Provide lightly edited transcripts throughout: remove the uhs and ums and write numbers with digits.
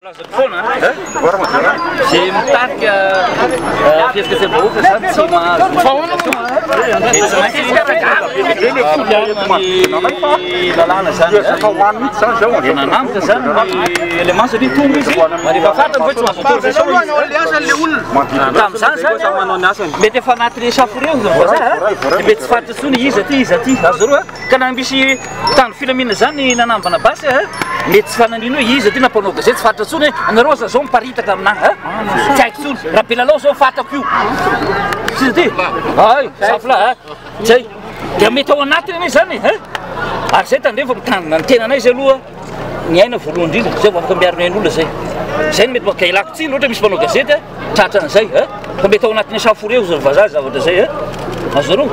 Lazako foana izay mitarika fihetsiketseham-bahoaka izany tsy mahazo dia tsy maintsy ampiharina ny lalàna izany. Dia nanambotra izany ny élément satria tonga izy ary efa fantany fa tsy mahazo autorisation izy. Tamin'izany izany mety efa anatin'ny échauffourée ny vazaha dia mety tsy fantatra intsony iza ity iza ity. Azonareo a? Ka na misy mpitandro filaminana zany nanambana basy a, mety tsy fananino hoe iza ty na mpanao gazety tsy fantatra tsony hoe anareo aza zao miparitaka aminah a, tsy haiko tsony, Rabelalao zao fantako io, tsy iza ty, ay zafilahy a, zay, dia mety ao anatiny anie zany e, ary zay tandremo fa mitandrina ny tenanay zay aloha. Ny aina voalohany indrindra, zay vao afaka miaro ny ain'olona zay. Zay no mety mba ialako tsiny ohatra misy mpanao gazety a, tratran'izay a, fa mety ao anatin'ny échauffourée hozy ry vazaha zavatra zay a. Azonareo?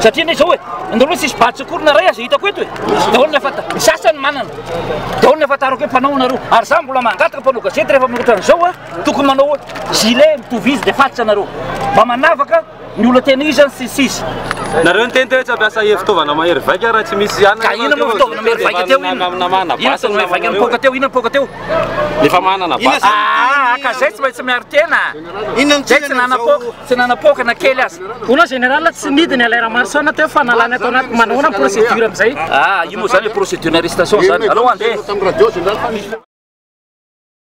Satria anie zao e, nareo tsisy badge akory na ray aza hitako eto e. Daholo ny afata, ny sasany manana. Daholo ny afantarako hoe mpanao nareo. Ary za mbola mangataka mpanao gazety rehefa ohatran'izao a, tokony manao gilet mitovy izy dia fantatra nareo. Mba manavaka. Ny olona tena iza ny sisy. Nareo niteny teo hoe tsy hampiasa hery fitaovana mahery vaika raha tsy misy ihany. Ka inona moa fitaovana mahery vaika teo inona? Inona fitaovana mahery vaika nipoaka teo? Inona nipoaka teo? Efa manana basy. Ah, ka zay tsy maintsy miaro tena. Zay tsy nanapoaka, tsy nanapoaka na kely aza. Hono général tsy nidiny Alain Ramarosaona teo fa nalany atao anaty manahoana ny procédure amizay? Ah, io moa zany procédure d'arrestation zany. Aleo andeha.